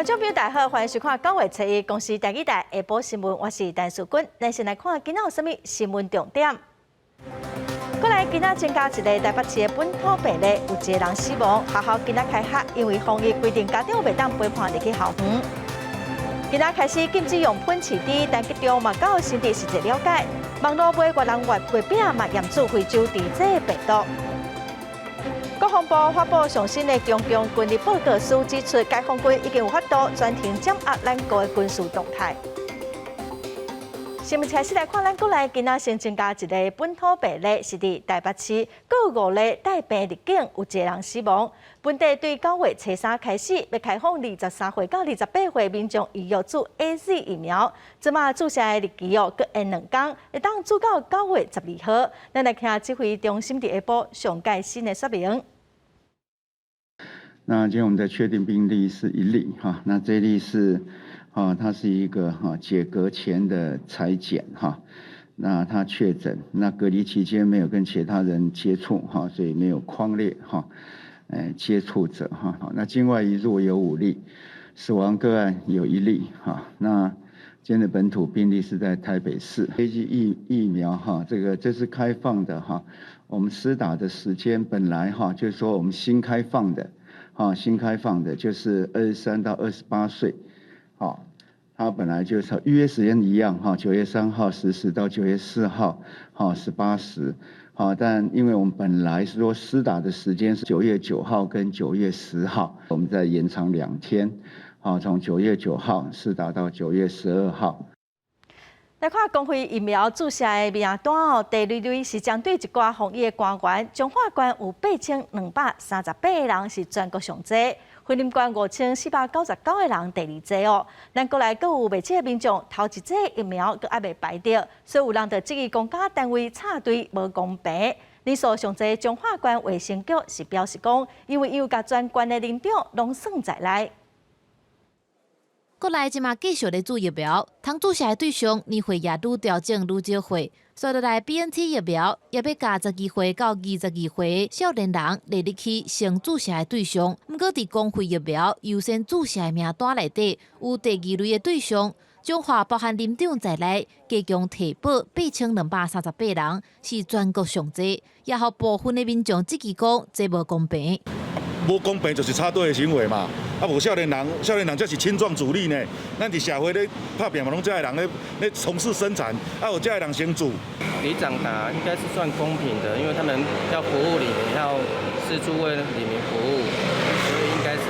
觀眾朋友大家好，歡迎收看9月初一公視台語台下晡新聞，我是陳淑君。咱先來看今仔有啥物新聞重點。過來今仔增加一個台北市的本土病例，有一個人死亡。學校今仔開學，因為防疫規定，家長袂當陪伴入去校園。今仔開始禁止用噴飼豬，陳吉仲嘛到新竹實際了解。網路賣越人月月餅嘛，驗出非洲豬瘟病毒。國防部發布上新的公共軍力報告書，指出解放軍已經有法度全程掌握咱國的軍事動態。新聞開始來看，咱國內今仔新增加一個本土病例，是佇台北市，閣有五例帶病入境，有一個人死亡。本地對9月初三開始，欲開放23歲到28歲民眾預約注 AZ 疫苗，這馬注射的日期哦，閣延2工，會當注到9月12號。咱來聽指揮中心佇下晡上蓋新的說明。那今天我們的確定病例是一例哈，那這例是。啊，他是一個哈解隔前的採檢哈，那他確診，那隔離期間沒有跟其他人接觸哈，所以沒有匡列哈，接觸者哈。那境外移入有五例，死亡個案有一例哈。那今天的本土病例是在台北市。AZ 疫苗哈，這個這是開放的哈，我們施打的時間本來哈就是說我們新開放的，哈新開放的就是23到28歲。好，他本來就是預約時間一樣哈，9月3號10時到9月4號，哈18時，好，但因為我們本來是說施打的時間是9月9號跟9月10號，我們再延長2天，好，從9月9號施打到9月12號。來看公費疫苗注射的名單哦，第二類是針對一寡防疫的官員，彰化縣有8238個人是全國上濟，雲林縣5499個人第二濟哦。咱國內閣有袂少民眾頭一劑疫苗閣猶未排著，所以有人就質疑公家單位插隊無公平。人數上濟彰化縣衛生局是表示講，因為有共全縣的林長攏算在內。國內這馬繼續咧注疫苗，通注射的對象年歲也愈調整愈少歲，所以來 BNT 疫苗也欲共12歲到22歲少年人列入去先注射的對象。毋過佇公費疫苗優先注射的名單內底，有第二類的對象，彰化包含林長在內，加強提報8238人，是全國上濟，也予部分的民眾質疑講這無公平。無公平就是插隊的行為嘛。啊，無少年人，少年人才是青壯主力呢。咱佇社會咧拍拚嘛，攏這的人咧咧從事生產，啊，有這的人先注。里長打應該是算公平的，因為他們要服務里民，要四處為里民服務，所以應該是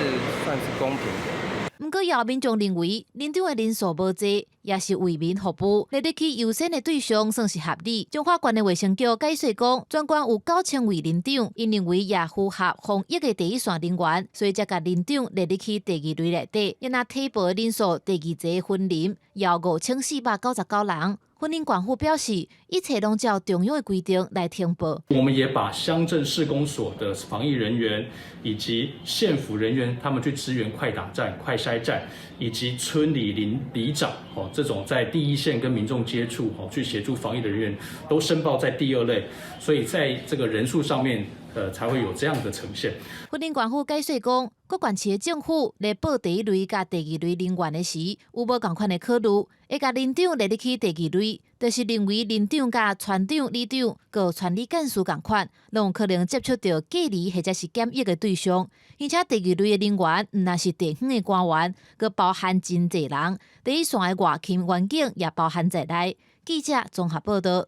算是公平的。毋過，也有民眾認為，林長的人數無濟，也是為民服務，列入去優先的對象算是合理。彰化縣的衛生局解釋講，全縣有9000位林長，𪜶認為也符合防疫的第一線人員，所以才共林長列入去第二類內底。若提報的人數第二濟雲林有5499人。雲林縣府表示，一切攏照中央的規定來呈報。我們也把鄉鎮市公所的防疫人員以及縣府人員，他們去支援快打站、快篩站，以及村里鄰里長，哦，這種在第一線跟民眾接觸，哦，去協助防疫的人員，都申報在第二類，所以在這個人數上面，才會有這樣的呈現。雲林縣府解釋講，各縣市的政府咧報第一類佮第二類人員的時，有無仝款的考慮，會共林長列入去第二類，就是認為林長佮村長、里長、佮村里幹事仝款，攏有可能接觸著隔離或者是檢疫的對象，而且第二類的人員毋但是地方的官員，閣包含真濟人，第一線的外勤員警也包含在內。記者綜合報道。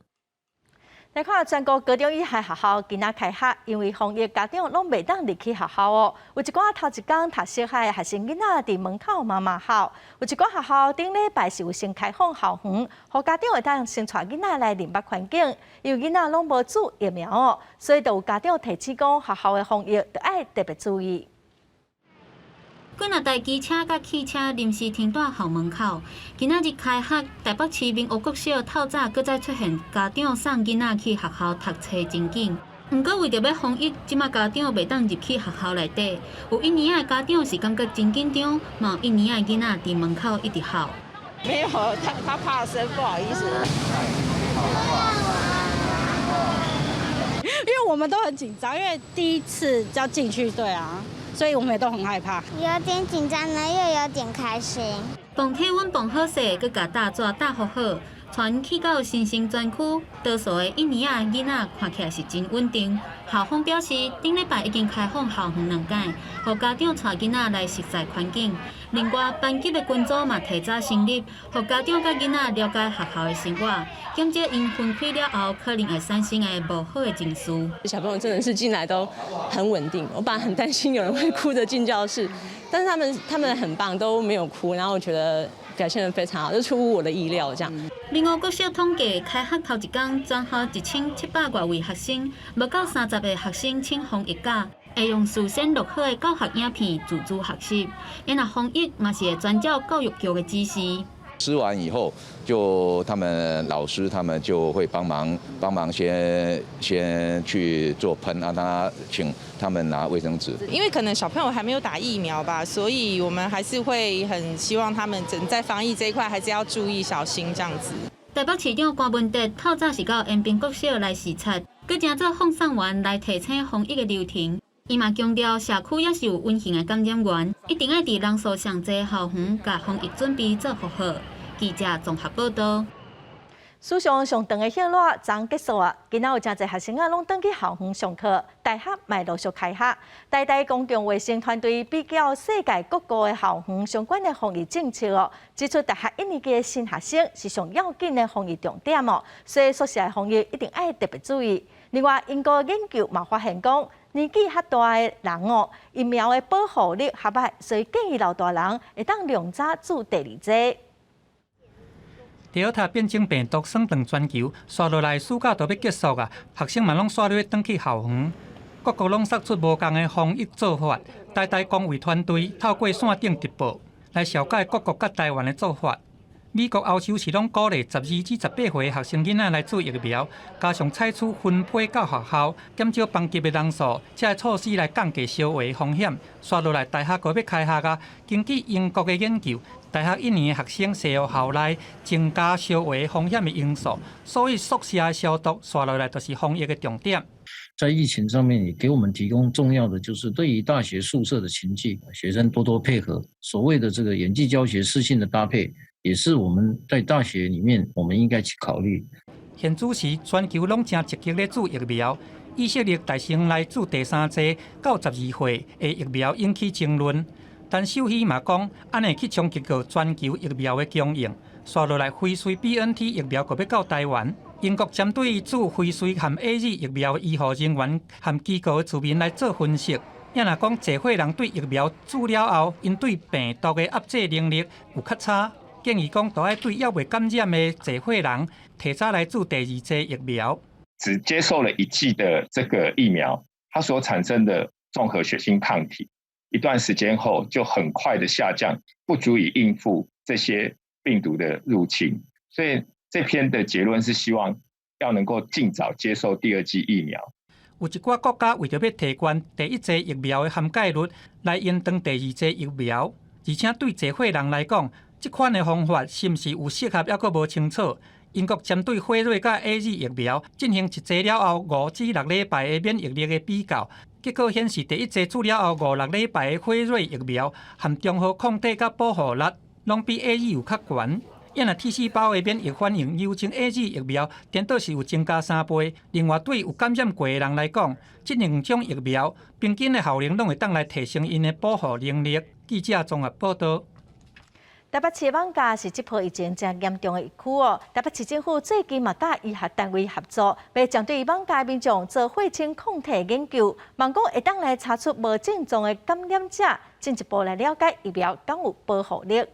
來看全國高中以下學校今仔開學，因為防疫家長攏袂當入去學校哦。有一寡頭一工讀小學的學生囡仔佇門口媽媽哭。有一寡學校頂禮拜是有先開放校園，予家長會當先帶囡仔來認捌環境。因為囡仔攏無注疫苗哦，所以就有家長提醒講，學校的防疫著愛特別注意。幾若台機車佮汽車臨時停佇校門口。今仔日開學，台北市民和國小透早閣再出現家長送囡仔去學校讀冊情景。毋過為著欲防疫，這馬家長袂當入去學校內底。有一年仔的家長是感覺真緊張，嘛有一年仔的囡仔佇門口一直哭。沒有，他怕生，不好意思。因為我們都很緊張，因為第一次要進去，對啊。所以我們也都很害怕。有點緊張呢，又有點開心。磅體溫磅好勢，閣共搭紙搭好好，帶𪜶去到新生專區，多數的一年仔囡仔看起來是真穩定。校方表示，頂禮拜已經開放校園兩擺，予家長帶囡仔來熟悉環境。另外，班級的群組嘛提早成立，予家長佮囡仔了解學校的生活，減少𪜶分開了後可能會產生的無好的情緒。小朋友真的是進來都很穩定，我本來很擔心有人會哭着進教室，但是他們很棒，都沒有哭，然後我覺得表現得非常好，就出乎我的意料這樣。民和國小統計，開學頭一工，全校1700外位學生，無夠30個學生請防疫假，會用事先錄好的教學影片自主學習。若防疫嘛是會遵照教育局的指示。吃完以後，就他們老師他們就會幫忙幫忙先去做噴啊，他請他們拿衛生紙。因為可能小朋友還沒有打疫苗吧，所以我們還是會很希望他們在防疫這一塊還是要注意小心這樣子。台北市長柯文哲透早是到延平國小來視察，閣成做放送員來提醒防疫的流程。伊嘛強調，社區猶是有隱形的感染源，一定愛佇人數上濟校園，共防疫準備做好好。記者綜合報道。史上上長的歇熱昨結束啊！今仔有誠濟學生仔攏轉去校園上課，大學嘛陸續開學。台大公共衛生團隊比較世界各國的校園相關的防疫政策哦，指出大學一年級的新學生是上要緊的防疫重點哦，所以宿舍的防疫一定愛特別注意。另外，英國研究嘛發現講，年紀較大的人哦，疫苗的保護力較䆀，所以建議老大人會當量早注第二劑。德爾塔變種病毒掃蕩全球，紲落來暑假就欲結束啊，學生嘛攏煞咧欲轉去校園，各國攏釋出無仝的防疫做法。台大公衛團隊透過線頂直播來紹介各國佮台灣的做法。美國、歐洲是攏鼓勵12至18歲學生囡仔來注疫苗，加上採取分批到學校，減少班級的人數，這个措施來降低相傳風險。紲落來，大學閣欲開學啊！根據英國的研究，大學一年的學生踅予校內，增加相傳風險的因素，所以宿舍的消毒紲落來就是防疫的重點。在疫情上面，也給我們提供重要的，就是對於大學宿舍的情境，學生多多配合，所謂的這個遠距教學適性的搭配，也是我們在大學裡面，我們應該去考慮。現此時全球攏誠積極咧注疫苗，以色列大先來注第三劑到12歲的疫苗引起爭論，但獸醫嘛講，按呢會去衝擊到全球疫苗的供應。紲落來，輝瑞 BNT 疫苗閣欲到台灣，英國針對注輝瑞和 AZ 疫苗的醫護人員和機構的住民來做分析。也若講，濟歲人對疫苗注了後，𪜶對病毒的壓制能力有較差。建議講，都愛對猶未感染的濟歲人提早來注第二劑疫苗。只接受了一劑的這個疫苗，它所產生的綜合血清抗體，一段時間後就很快的下降，不足以應付這些病毒的入侵。所以這篇的結論是希望要能夠盡早接受第二劑疫苗。有一寡國家為著欲提懸第一劑疫苗的涵蓋率，來延長第二劑疫苗，而且對濟歲人來講，這款的方法是毋是有適合，猶閣無清楚。英國針對輝瑞佮 AZ 疫苗進行一劑了後5至6禮拜的免疫力的比較，結果顯示第一劑注了後5、6禮拜的輝瑞疫苗含中和抗體佮保護力，攏比 AZ 有較懸。也若 T 細胞的免疫反應優勝 AZ 疫苗，顛倒是有增加3倍。另外，對有感染過的人來講，這兩種疫苗平均的效能攏會當來提升𪜶的保護能力。記者綜合報道。台北市艋舺是這波疫情誠嚴重的疫區哦。台北市政府最近嘛，佮醫學單位合作，欲針對艋舺民眾做血清抗體研究，望講會當來查出無症狀的感染者，進一步來了解疫苗敢有保護力。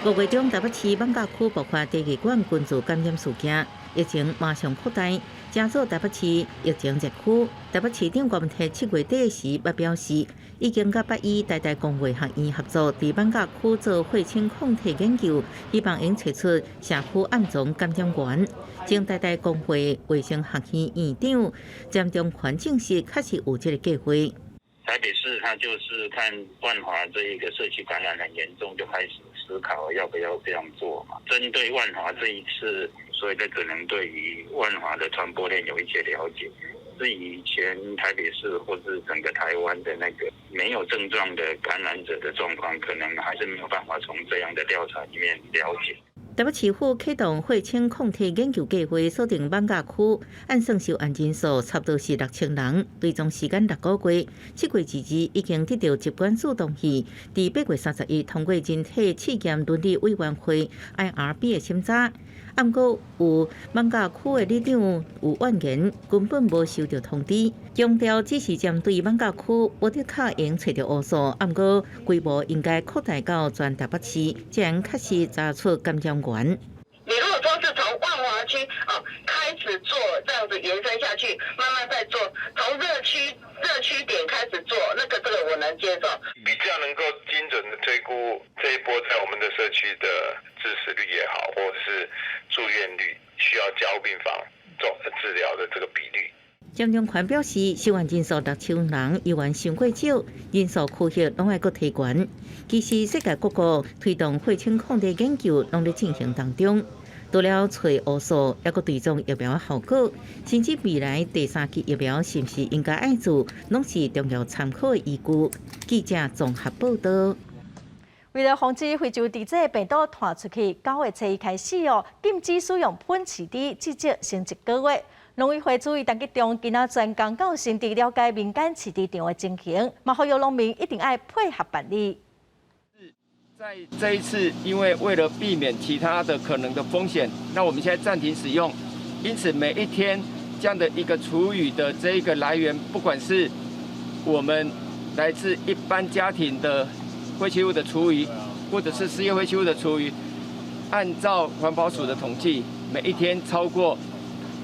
5月中，台北市艋舺區爆發第二罐群聚感染事件，疫情馬上擴大，成做台北市疫情熱區。台北市長柯文哲7月底時捌表示，已經佮北醫台大公衛學院合作，佇艋舺區做血清抗體研究，希望會揣出社區暗藏感染源。前台大公衛衛生學院院長詹中權證實，確實有這个計劃。台北市，他就是看萬華這一個社區感染很嚴重，就開始思考要不要這樣做嘛。針對萬華這一次，所以他可能對於萬華的傳播鏈有一些了解。至於全台北市或是整個台灣的那個沒有症狀的感染者的狀況，可能還是沒有辦法從這樣的調查裡面了解。台北市府啟動血清抗體研究計劃，鎖定艋舺區，按算受案人數差不多是6000人，追蹤時間6個月。7月22已經得到疾管署同意，佇8月31通過人體試驗倫理委員會 IRB 的審查。毋過有艋舺區的里長有怨言，根本無收到通知，強調只是針對艋舺區無得較閒揣著烏數，毋過規模應該擴大到全台北市，才能確實查出感染源。你如果說是從萬華區哦開始做，這樣子延伸下去，慢慢再做，從熱區點開始做，那個這個我能接受。比較能夠精準的推估這一波在我們的社區的致死率也好，或者是住院率，需要加護病房做治療的這個比率。張忠權表示，受案人數6000人，猶原傷過少，人數區域攏愛閣提懸。其實世界各國推動血清抗體研究攏咧進行當中，除了揣烏數，猶閣追蹤疫苗效果，甚至未來第三劑疫苗是毋是應該愛做，攏是重要參考的依據。記者綜合報道。為了防止非洲豬瘟病毒傳出去，9月初一開始哦，禁止使用噴飼豬，至少先一個月。農委會主委陳吉仲今仔專工到新竹了解民間飼豬場的情形，嘛呼籲農民一定愛配合辦理。在這一次，因為為了避免其他的可能的風險，那我們現在暫停使用。因此，每一天這樣的一個廚餘的這一個來源，不管是我們來自一般家庭的廢棄物的廚餘，或者是事業廢棄物的廚餘，按照環保署的統計，每一天超過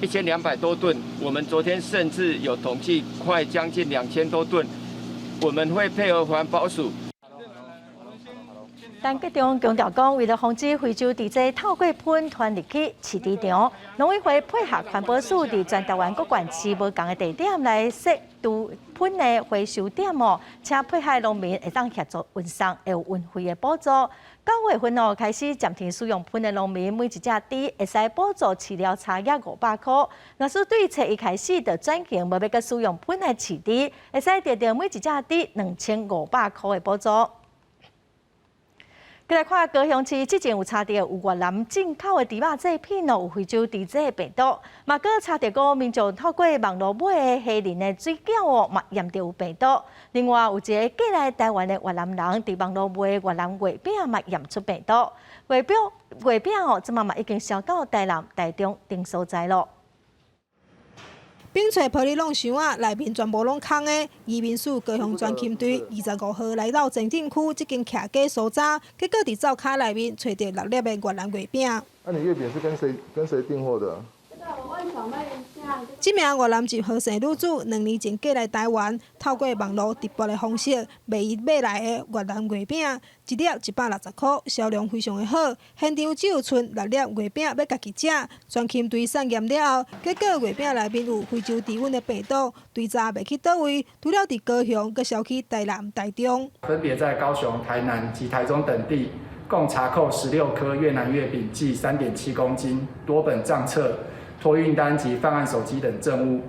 1200多噸。我們昨天甚至有統計，快將近2000多噸。我們會配合環保署。陳吉仲強調講，為了防止非洲豬瘟透過糞傳入去飼豬場，農委會配合環保署佇全台灣各縣市無仝的地點來設豬糞的回收點哦，請配合農民會當協助運送，會有運費的補助。9月份哦，開始暫停使用糞的農民，每一隻豬會使補助飼料差額500箍。若是對初一開始就轉型無欲閣使用糞的飼豬，會使得著每一隻豬2500箍的補助。過來看高雄市之前有查著有越南進口的豬肉製品哦，有非洲豬瘟病毒，嘛閣查著講民眾透過網路買的蝦仁的水餃哦，嘛驗著有病毒。另外有一个過來台灣的越南人，佇網路買越南月餅嘛驗出病毒。月餅哦，這馬嘛已經銷到台南、台中等所在囉。冰揣玻璃櫳箱仔，內面全部攏空的。移民署高雄專勤隊25號來到前鎮區這間徛家搜查，結果佇灶跤內面揣著六粒的越南月餅。那你月餅是跟誰訂貨的？這名越南籍何姓女子2年前過來台灣，透過網路直播的方式賣伊買來的越南月餅，一粒160箍，銷量非常的好。現場只有賰六粒月餅欲家己食。專勤隊送驗了後，結果月餅內面有非洲豬瘟的病毒，追查袂去佗位，除了佇高雄，閣銷去台南、台中。分別在高雄、台南及台中等地，共查扣16顆越南月餅，計3.7公斤，多本賬冊、托運單及犯案手機等證物。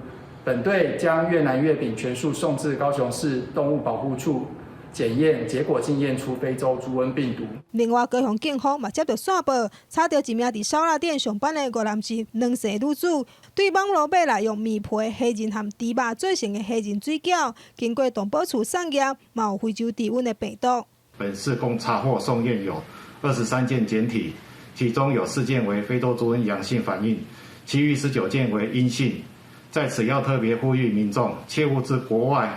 本隊將越南月餅全數送至高雄市動物保護處檢驗，結果竟驗出非洲豬瘟病毒。另外，高雄警方嘛接著線報，查著一名佇燒臘店上班的越南籍黃姓女子，對網路買來用麵皮、蝦仁和豬肉做成的蝦仁水餃，經過動保處送驗，嘛有非洲豬瘟的病毒。本市共查獲送驗有23件檢體，其中有4件為非洲豬瘟陽性反應，其餘19件為陰性。在此要特別呼籲民眾，切勿自國外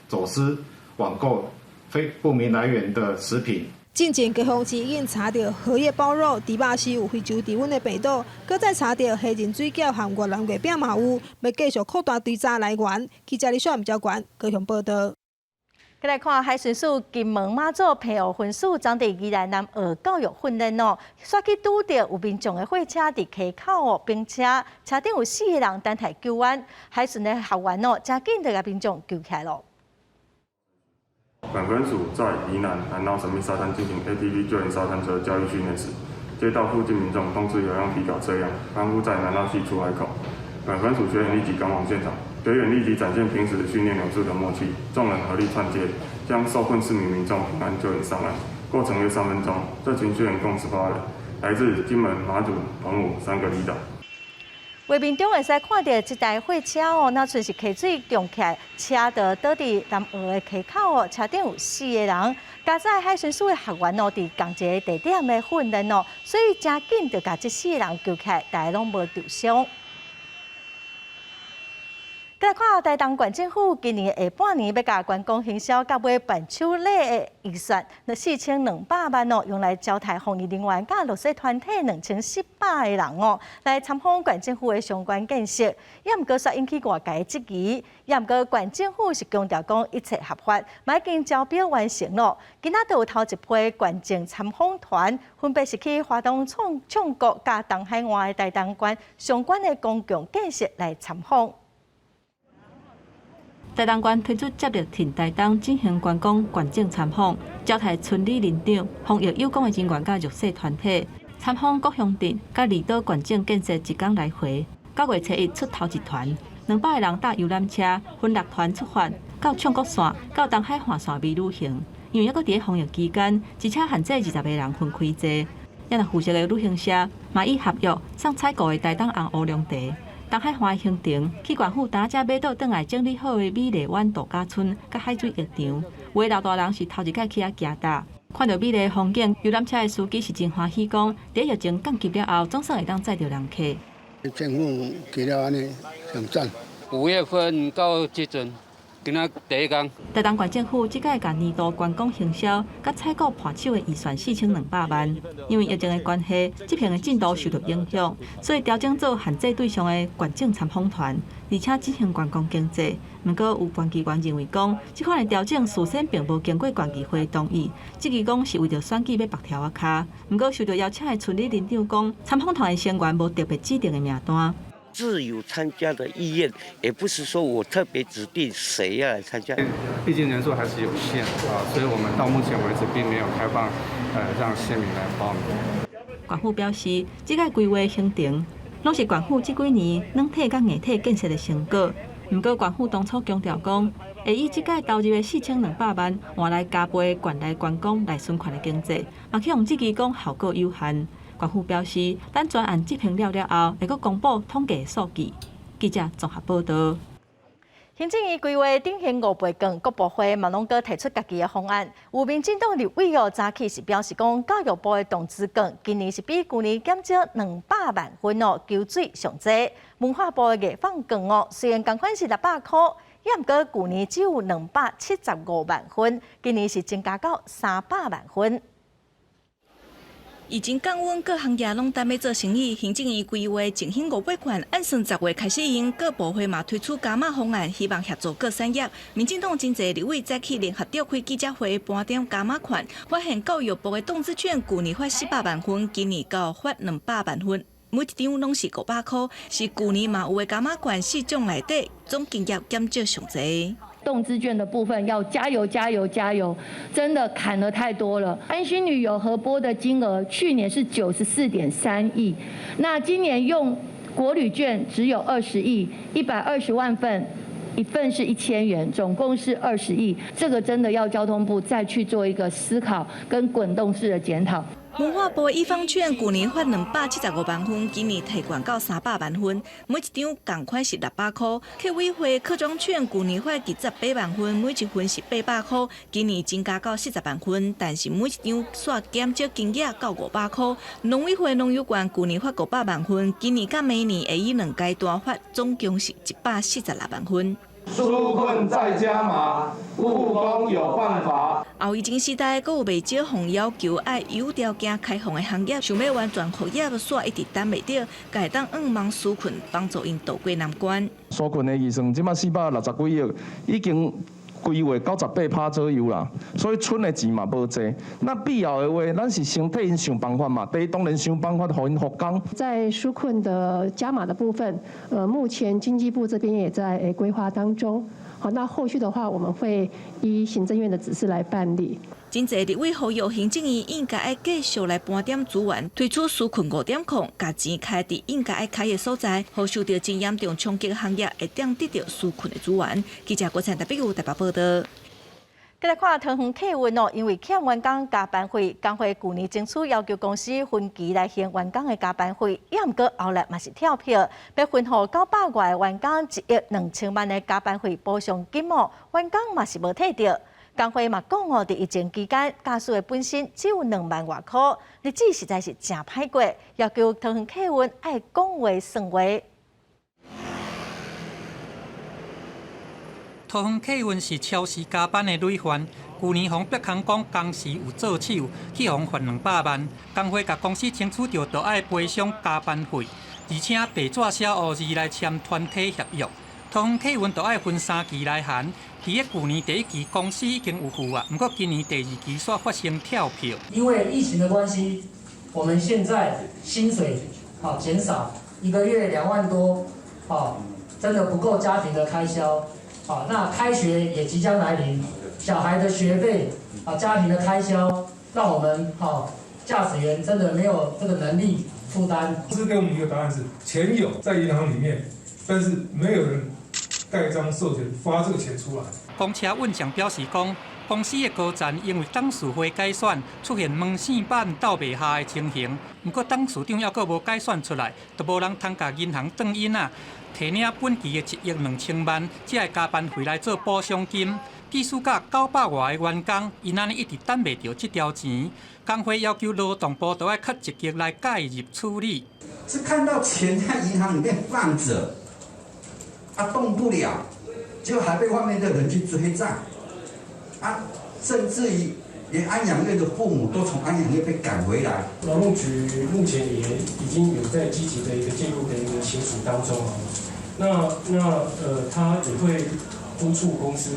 走私網購非不明來源的食品。進前高雄市已經查著荷葉包肉、豬肉絲有非洲豬瘟的病毒，閣再查著蝦仁水餃和越南月餅嘛有，欲繼續擴大追查來源。記者李小吳交關高雄報導。過來看海巡署金門馬祖澎湖分署，昨佇宜蘭南澳教育訓練哦，煞去拄著有民眾的貨車佇溪口哦冰車，車頂有四個人等待救援，海巡的學員哦，誠緊就共民眾救起來囉。本分署在宜蘭南澳神秘沙灘進行 ATV 救援沙灘車教育訓練時，接到附近民眾通知有輛皮卡車輛翻覆在南澳溪出海口，本分署學員立即趕往現場，隊員立即展現平時訓練有素的默契，眾人合力串接，將受困4名民眾平安救援上岸。過程約3分鐘。這群學員共18人，來自金門、馬祖、澎湖3個離島。畫面中會使看著這台貨車哦，若像是溪水漲起來，車就倒佇南澳的溪口哦，車頂有四個人，加載海巡署的學員哦，佇仝一个地點的訓練哦，所以誠緊就共這四個人救起來，大家攏無受傷。來看台東縣政府今年下半年欲共觀光行銷佮買伴手禮的預算，那4200萬哦，用來招待防疫人員佮弱勢團體2400個人哦，來參訪縣政府的相關建設。也毋過煞引起外界質疑，也毋過縣政府是強調講一切合法，嘛已經招標完成咯。今仔就有頭一批縣政參訪團，分別是去花東縱谷佮東海岸的台東縣相關的公共建設來參訪。台東縣推出接力挺台東進行觀光縣政參訪，招待村里鄰長、防疫有功的人員佮弱勢團體參訪各鄉鎮，佮離島縣政建設一工來回。9月初1出頭一團，200個人搭遊覽車，分六團出發，到縱谷線、到東海岸線微旅行。因為猶閣佇咧防疫期間，而且限制20個人分開坐。也若負責的旅行社嘛以合約送採購的台東紅烏龍茶。東海岸行程去縣府當才買倒轉來整理好的美麗灣度假村佮海水浴場，有的老大人是頭一擺去遐行踏，看著美麗的風景，遊覽車的司機是真歡喜，講佇疫情降級了後，總算會當載著人客。政府給了按呢，上讚。5月份到這陣，今仔第一工。台東縣政府這擺共年度觀光行銷佮採購伴手的預算4200萬，因為疫情的關係，執行的進度受到影響，所以調整做限制對象的縣政參訪團，而且進行觀光經濟。毋過有縣議員認為講，這款的調整事先並無經過縣議會同意，質疑講是為著選舉欲縛柱仔跤。毋過受到邀請的村里鄰長講，參訪團的成員無特別指定的名單。自由參加的意願，也不是說我特別指定誰要來參加。畢竟人數還是有限啊，所以我們到目前為止並沒有開放，讓縣民來報名。縣府表示，這個規劃行程攏是縣府這幾年軟體佮硬體建設的成果。毋過縣府當初強調講，會以這擺投入的4200萬換來加倍縣內觀光內循環的經濟，嘛去予質疑講效果有限。縣府表示，等專案執行了了後，會閣公布統計數據。記者綜合報導。行政院規劃振興五倍券，各部會嘛攏閣提出家己的方案。有民進黨立委哦，早起是表示講，教育部的動資券今年是比舊年減少200萬份哦，求水上濟。文化部的藝放券哦，雖然仝款是600箍，也毋過舊年只有275萬份，今年是增加到300萬份。疫情降溫，各行業攏等欲做生意。行政院規劃振興五倍券，按算10月開始用，各部會嘛推出加碼方案，希望協助各產業。民進黨真濟立委早起聯合召開記者會，盤點加碼款，發現教育部的動資券舊年發400萬份，今年到發200萬份，每一張攏是500箍，是舊年嘛有的加碼券四種內底總金額減少上濟。動資券的部分要加油加油加油！真的砍了太多了。安心旅遊核撥的金額去年是94.3億，那今年用國旅券只有20億，120萬份，一份是1000元，總共是20億。這個真的要交通部再去做一個思考跟滾動式的檢討。文化部的藝 FUN 券舊年發275萬份，今年提懸到300萬份，每一張仝款是600箍。客委會客莊券舊年發28萬份，每一份是800箍，今年增加到40萬份，但是每一張煞減少金額到500箍。農委會農遊券舊年發500萬份，今年佮明年會以兩階段發，總共是146萬份。紓困再加碼，故宮有辦法。後疫情時代，閣有袂少奉要求愛有條件開放的行業，想欲完全復業，煞一直等袂著，會當向望紓困，幫助𪜶渡過難關。紓困的預算這擺460幾億，已經規劃98%左右啦，所以賰的錢嘛無濟。那必要的話，咱是先替𪜶想辦法嘛。第一，當然想辦法予𪜶復工。在紓困的加碼的部分，目前經濟部這邊也在規劃當中。好，那後續的話，我們會依行政院的指示來辦理。真濟立委呼籲行政院應該愛繼續來盤點資源，推出紓困5.0，共錢開佇應該愛開的所在，予受著真嚴重衝擊行業會當得著紓困的資源。記者郭燦台北有台北報道。繼來看桃園客運哦，因為欠員工加班費，工會舊年爭取要求公司分期來還員工的加班費，也毋過後來嘛是跳票，欲分予900外個員工1億2千萬的加班費補償金哦，員工嘛是無提著。工會嘛講哦，佇疫情期間，駕駛的本薪只有2萬外箍，日子實在是誠歹過，要求桃園客運愛講話算話。桃園客運是超時加班的累犯，舊年予逼空講工時有做手，去予罰200萬。工會共公司爭取著，著愛賠償加班費，而且白紙寫烏字來簽團體協約。桃園客運著愛分三期來還，佇咧舊年第一期公司已經有付啊，毋過今年第二期煞發生跳票。因為疫情的關係，我們現在薪水啊減少，一個月2萬多，啊，真的不夠家庭的開銷。啊，那開學也即將來臨，小孩的學費啊，家庭的開銷，讓我們啊駕駛員真的沒有這個能力負擔。公司給我們一個答案是，錢有在銀行裡面，但是沒有人蓋章授權發這個錢出來。公車運將表示講，公司的高層因為董事會改選出現門生板鬥袂下的情形，毋過董事長猶閣無改選出來，就無人通共銀行轉銀仔，提領本期的1億2千萬，這个加班費來做補償金。即使佮900外个員工，𪜶按呢一直等袂著這條錢。工會要求勞動部都愛較積極來介入處理。是看到錢在銀行裡面放著，啊動不了，就還被外面的人去追債，啊，甚至於連安養院的父母都從安養院被趕回來。勞動局目前也已經有在積極的一個介入的一個協助當中啊。那他也會督促公司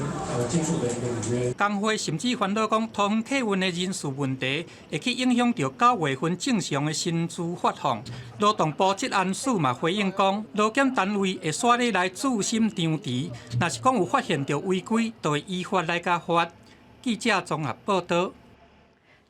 盡速的一個履約。工會甚至煩惱講，桃園客運的人事問題會去影響著9月份正常的薪資發放。勞動部職安署嘛回應講，勞檢單位會煞咧來注審調查，若是講有發現著違規，就會依法來共罰。記者綜合報道。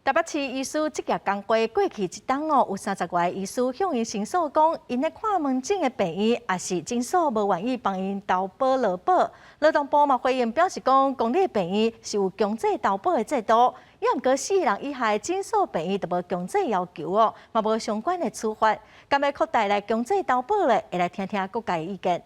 台北市醫師職業工會過去一冬哦，有30外個醫師向𪜶申訴講，𪜶咧看門診的病院抑是診所無願意幫𪜶投保勞保。勞動部嘛回應表示講，公立病院是有強制投保的制度，也毋過四人以下的診所病院就無強制要求哦，嘛無相關的處罰。敢欲擴大來強制投保咧？會來聽聽各界意見。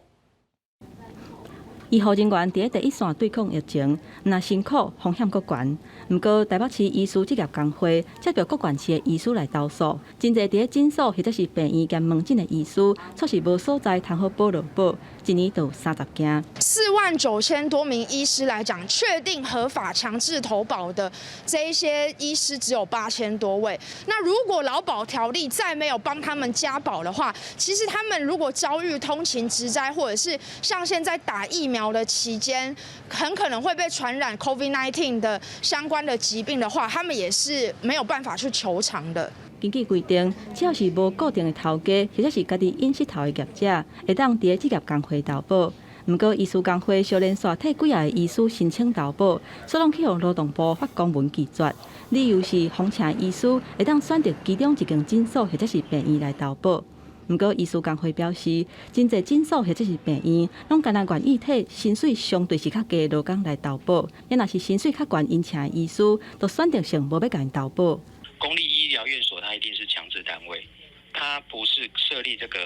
醫護人員佇咧第一線對抗疫情，毋但辛苦，風險閣懸。毋過台北市醫師職業工會接著各縣市的醫師來投訴，真濟佇咧診所或者是病院兼門診的醫師，確實無所在通好保勞保，一年就有30間。 4萬9千多名醫師來講，確定合法強制投保的這一些醫師只有8000多位。那如果勞保條例再沒有幫他們加保的話，其實他們如果遭遇通勤職災，或者是像現在打疫苗的期間，很可能會被傳染 COVID-19 的相關的疾病的話，他們也是沒有辦法去求償的。根據規定，只要是無固定的頭家，或者是家己隱私頭的業者，會當佇咧職業工會投保。毋過，醫師工會小連續替幾仔個醫師申請投保，煞攏去予勞動部發公文拒絕，理由是風車醫師會當選擇其中一間診所或者是病院來投保。毋過，醫師工會表示，真濟診所或者是病院，攏干焦願意替薪水相對是較低的勞工來投保，也若是薪水較懸𪜶請的醫師，就選擇性無欲共𪜶投保。公立醫療院所，它一定是強制單位，它不是設立這個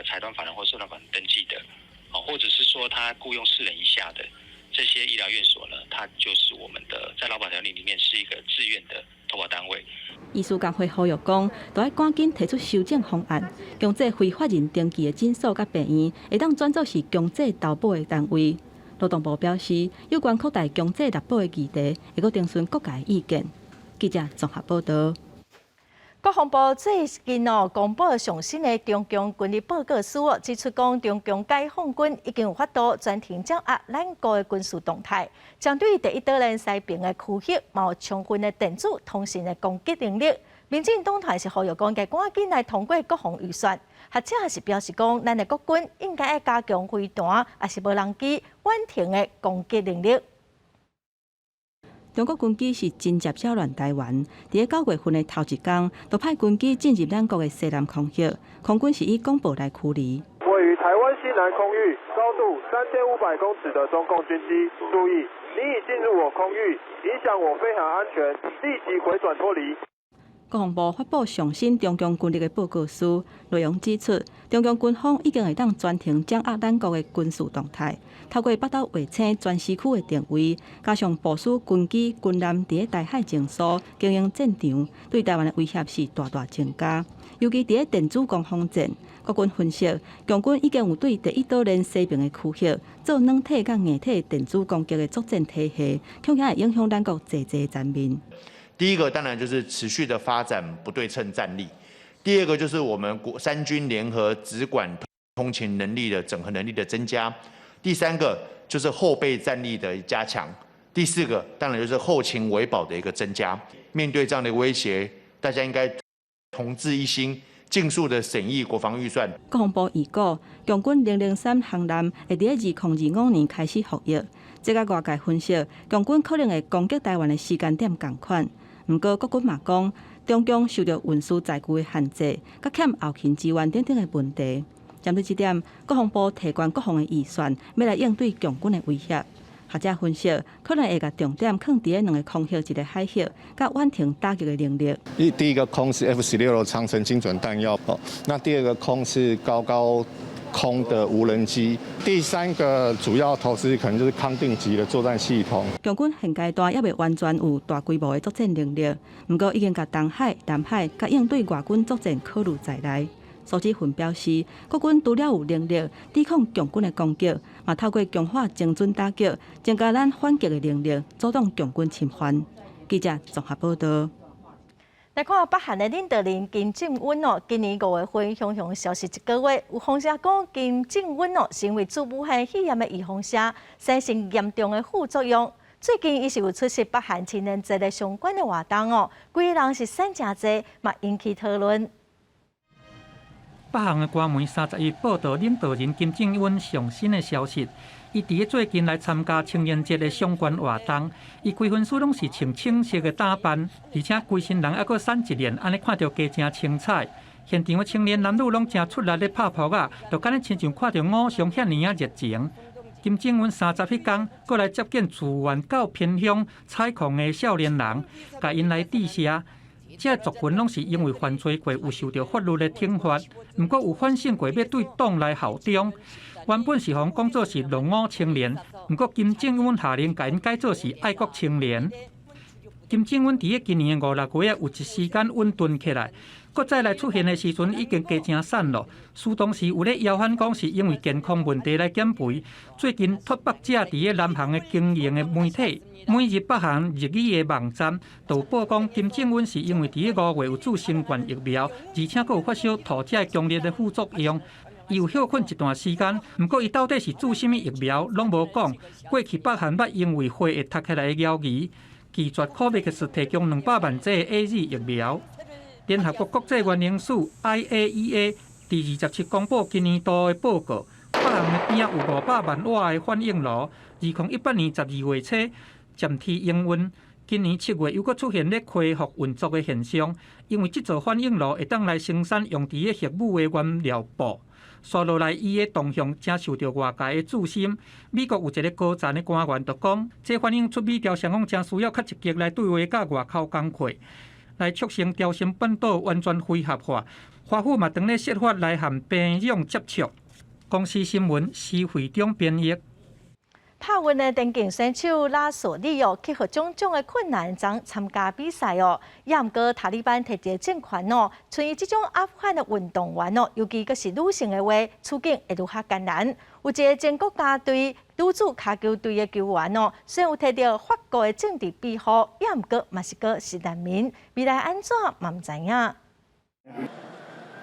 財團法人或社團法人登記的，哦，或者是說他僱傭四人以下的這些醫療院所呢，它就是我們的在勞保條例裡面是一個自願的投保單位。醫師工會呼籲講，著愛趕緊提出修正方案，強制非法人登記的診所佮病院，會當轉做是強制投保的單位。勞動部表示，有關擴大強制納保的議題，會閣徵詢各界意見。記者綜合報道。國防部最近哦公布上新的中共軍力報告書哦，指出講中共解放軍已經有法度全程掌握咱國的軍事動態，針對第一島鏈西邊的區域，嘛有充分的電子通訊的攻擊能力。民進黨團是呼籲講，該趕緊來通過國防預算。學者也是表示講，咱的國軍應該愛加強飛彈，抑是無人機遠程的攻擊能力。中國軍機是真捷擾亂台灣，佇咧9月份的頭一工，就派軍機進入咱國的西南空域，空軍是以廣播來驅離。位於台灣西南空域，高度3500公尺的中共軍機，注意，你已進入我空域，影響我飛行安全，立即回轉脫離。國防部發布上新中共軍力的報告書，內容指出，中共軍方已經會當全程掌握咱國的軍事動態，透過北斗衛星全時區的定位，加上部署軍機、軍艦佇咧台海前線經營戰場，對台灣的威脅是大大增加。尤其佇咧電子攻防戰，國軍分析，共軍已經有對第一島鏈西邊的區域做軟體佮硬體電子攻擊的作戰體系，恐驚會影響咱國濟濟層面。第一個當然就是持續的發展不對稱戰力，第二個就是我們國三軍聯合指管通勤能力的整合能力的增加，第三個就是後備戰力的加強，第四個當然就是後勤維保的一個增加。面對這樣的威脅，大家應該同志一心，盡速的審議國防預算。國防部預估，共軍003航艦會佇2025年開始服役。這佮外界分析，共軍可能會攻擊台灣的時間點仝款。毋過國軍嘛講，中共受著運輸載具的限制，佮欠後勤支援等等的問題。針對這點，國防部提懸國防的預算，欲來應對共軍的威脅。學者分析，可能會共重點放佇咧兩個空域，一個海域，佮遠程打擊的能力。第一個空是 F-16的長程精準彈藥，哦，那第二個空是高高空的無人機，第三個主要投資可能就是康定級的作戰系統。共軍現階段猶未完全有大規模的作戰能力，毋過已經共東海、南海佮應對外軍作戰考慮在內。蘇志雲表示，國軍除了有能力抵抗共軍的攻擊，嘛透過強化精準打擊，增加咱反擊的能力，阻擋共軍侵犯。記者綜合報道。來看北韓的領導人金正恩哦，今年5月份雄雄消失一個月，有風聲講金正恩哦，是因為注武漢肺炎的預防射，產生嚴重的副作用。最近伊是有出席北韓青年節的相關的活動哦，規个人是瘦誠濟，嘛引起討論。北韓的官媒31報導領導人金正恩上新的消息，伊佇咧最近來參加青年節的相關活動，伊規身軀攏是穿青色的打扮，而且規身人猶閣瘦一臉，按呢看著加誠精彩。現場的青年男女攏誠出力咧拍噗仔，就敢若親像看著偶像遐爾仔熱情。金正恩三十彼工，閣來接見自願到偏鄉採礦的少年人，共𪜶來致謝。這族群攏是因為犯罪過有受著法律的懲罰，毋過有反省過欲對黨來效忠。原本是予人講做是落伍青年，毋過金正恩下令共𪜶改做是愛國青年。金正恩佇咧今年的五六月有一時間隱遁起來，閣再來出現的時陣已經加誠瘦咯。事當時有咧謠傳講是因為健康問題來減肥。最近脫北者佇咧南韓的經營的媒體，每日北韓日語的網站就報講金正恩是因為佇咧5月有注新冠疫苗，而且閣有發燒吐這強烈的副作用。伊有歇睏一段時間，毋過伊到底是注啥物疫苗，攏無講。過去北韓捌因為血會凸起來的謠言，拒絕 COVAX 提供200萬劑 AZ 疫苗。聯合國國際原能署 IAEA 佇27公布今年度的報告，北韓的邊仔有500萬瓦的反應爐，2018年12月初暫停營運，今年7月又閣出現咧恢復運作的現象，因為這座反應爐會當來生產用佇咧核武的原料鈽。紲落來，伊的動向誠受著外界的注視。美國有一個高層的官員就講，這反映出美朝雙方誠需要較積極來對話佮外口工課，來促成朝鮮半島完全非核化。華府嘛，當咧設法來和平壤接觸。公視新聞施惠中編譯。拍運的電競選手拉索利哦，克服種種的困難，將參加比賽哦。也毋過塔利班提一个政權哦，像伊這種阿富汗的運動員哦，尤其閣是女性的話，處境會愈較艱難。有一個前國家隊女子跤球隊的球員哦，雖然有提著法國的政治庇護，也毋過嘛是閣是難民，未來按怎嘛毋知影。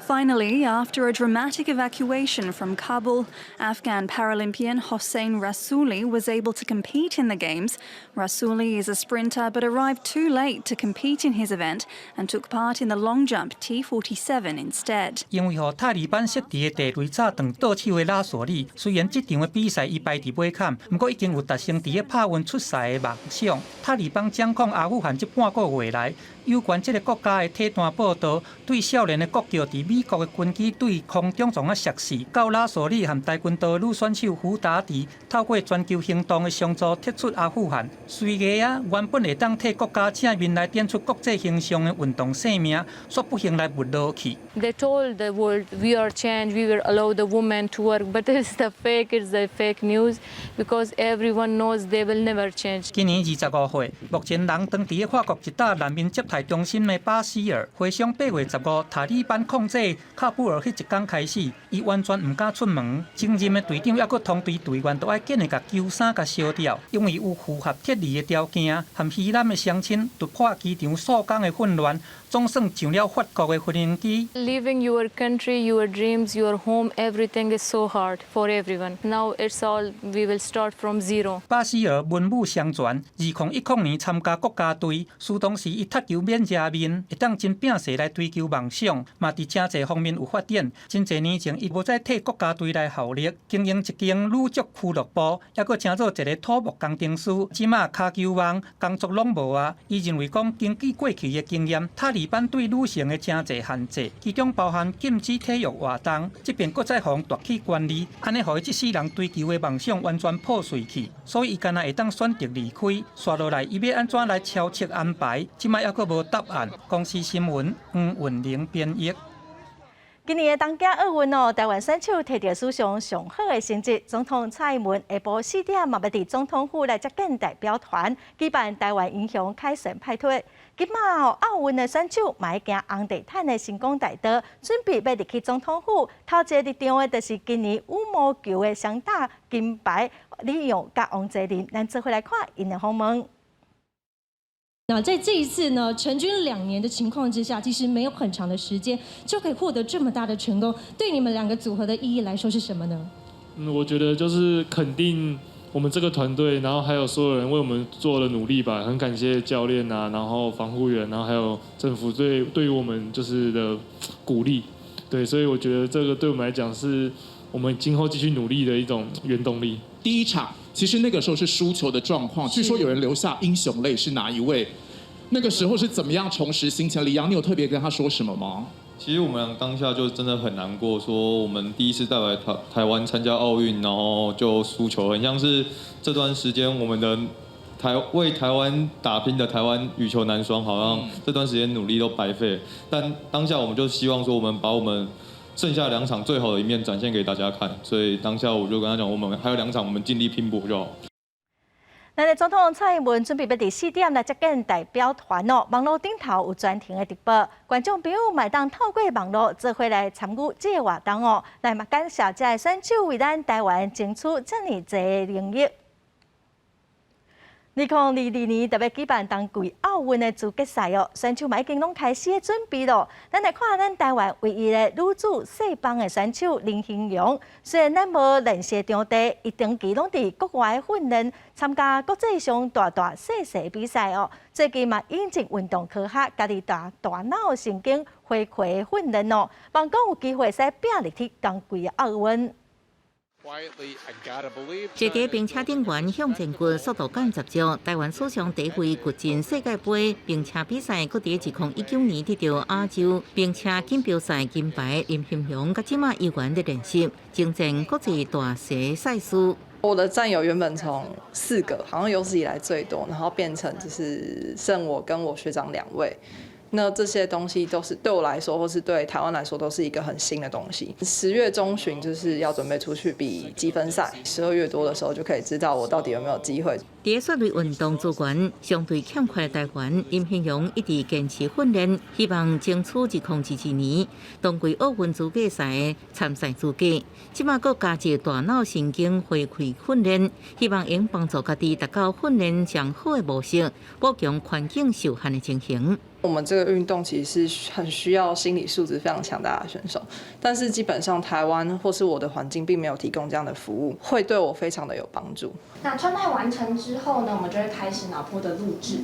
Finally, after a dramatic evacuation from Kabul, Afghan Paralympian Hossein Rasouli was able to compete in the Games. Rasouli is a sprinter but arrived too late to compete in his event and took part in the long jump T47 instead. 因為予塔利班設置的地雷炸斷倒手的拉索里，雖然這場的比賽伊排佇尾坎，毋過已經有達成佇咧帕運出賽的夢想。塔利班掌控阿富汗這半個月來，有關這個國家的體壇報導，對少年的國腳佇美國的軍機對空中創啊摔死，到拉索里和跆拳道女選手胡達迪透過全球行動的協助撤出阿富汗。隨個啊，原本會當替國家正面來展出國際形象的運動生命，煞不幸來沒落去。 They told the world we are change, we will allow the women to work, but it's the fake, it's the fake news, because everyone knows they will never change. 今年25歲，目前人當佇咧法國一搭難民接待中心的巴希爾，回想8月15，塔利班控制喀布爾彼一工開始，伊完全毋敢出門。前任的隊長猶閣通知隊員，都愛緊的共球衫共燒掉，因為有符合撤離的條件，和希臘的鄉親突破機場數工的混亂，總算上了法國的飛行機。 Leaving your country, your dreams, your home, everything is so hard for everyone. Now it's all we will start from zero. 巴希爾文武雙全，2010年參加國家隊，輸當時伊踢球免遮面，會當真拚勢來追求夢想，嘛佇誠濟方面有發展。真濟年前，伊無再替國家隊來效力，經營一間女足俱樂部，猶閣成做一個土木工程師。這馬跤球網工作攏無啊！伊認為講，根據過去的經驗，塔利班對女性的誠濟限制，其中包含禁止體育活動，這邊閣再予人奪去權利，按呢，予伊這世人追求的夢想完全破碎去。所以伊干焦會當選擇離開，紲落來伊欲按怎來超車安排，這擺猶閣無答案。公視新聞黃雲玲編譯。今年的東京奧運哦，台灣選手提著史上上好的成績。總統蔡英文下晡4點嘛欲佇總統府來接見代表團，舉辦台灣英雄凱旋派對。這馬哦，奧運的選手嘛欲行紅地毯的星光大道，準備欲入去總統府。頭一个入場的，就是今年羽毛球的雙打金牌李洋佮王齊麟。咱做伙來看𪜶的訪問。那在這一次呢，成軍2年的情況之下，其實沒有很長的時間就可以獲得這麼大的成功，對你們兩個組合的意義來說是什麼呢？嗯，我覺得就是肯定我們這個團隊，然後還有所有人為我們做了努力吧，很感謝教練啊，然後防護員，然後還有政府對於我們就是的鼓勵，對，所以我覺得這個對我們來講是我們今後繼續努力的一種原動力。第一場其實那個時候是輸球的狀況，據說有人流下英雄淚，是哪一位？那個時候是怎麼樣重拾心情？李洋，你有特別跟他說什麼嗎？其實我們當下就真的很難過，說我們第一次代表台灣參加奧運，然後就輸球，很像是這段時間我們的為台灣打拼的台灣羽球男雙，好像這段時間努力都白費。但當下我們就希望說，我們把我們剩下兩場最好的一面展現給大家看，所以當下我就跟他講，我們還有兩場，我們盡力拼搏就好。咱的總統蔡英文準備欲佇4點來接見代表團哦，網路頂頭有專題的直播，觀眾朋友嘛會當透過網路做伙來參與這個活動哦。來嘛感謝這个選手為咱台灣爭取遮爾濟的榮譽。2022年特別舉辦冬季奧運的資格賽哦，選手嘛已經攏開始準備咯。咱來看咱台灣唯一的女子細棒的選手林興榮，雖然咱無練習場地，伊長期攏佇國外訓練，參加國際上大大細細比賽哦。最近嘛引進運動科學，家己大腦神經回饋訓練哦，望講有機會使拼入去冬季奧運。坐佇冰車頂懸向前滾，速度感十足。台灣史上第一位掘進世界盃冰車比賽，閣佇2019年得著亞洲冰車錦標賽金牌。林興榮佮這馬猶原佇練習，征戰國際大賽賽事。我的戰友原本從四個，好像有史以來最多，然後變成就是剩我跟我學長兩位。那這些東西都是對我來說，或是對台灣來說，都是一個很新的東西。10月中旬就是要準備出去比積分賽，12月多的時候就可以知道我到底有沒有機會。佇雪類運動資源相對欠缺的台灣，林興榮一直堅持訓練，希望爭取2022年冬季奧運資格賽的參賽資格。這馬閣加入大腦神經回饋訓練，希望能幫助家己達到訓練上好的模式，補強環境受限的情形。我們這個運動其實是很需要心理素質非常強大的選手，但是基本上台灣或是我的環境並沒有提供這樣的服務，會對我非常的有幫助。那穿戴完成之後呢，我們就會開始腦波的錄製。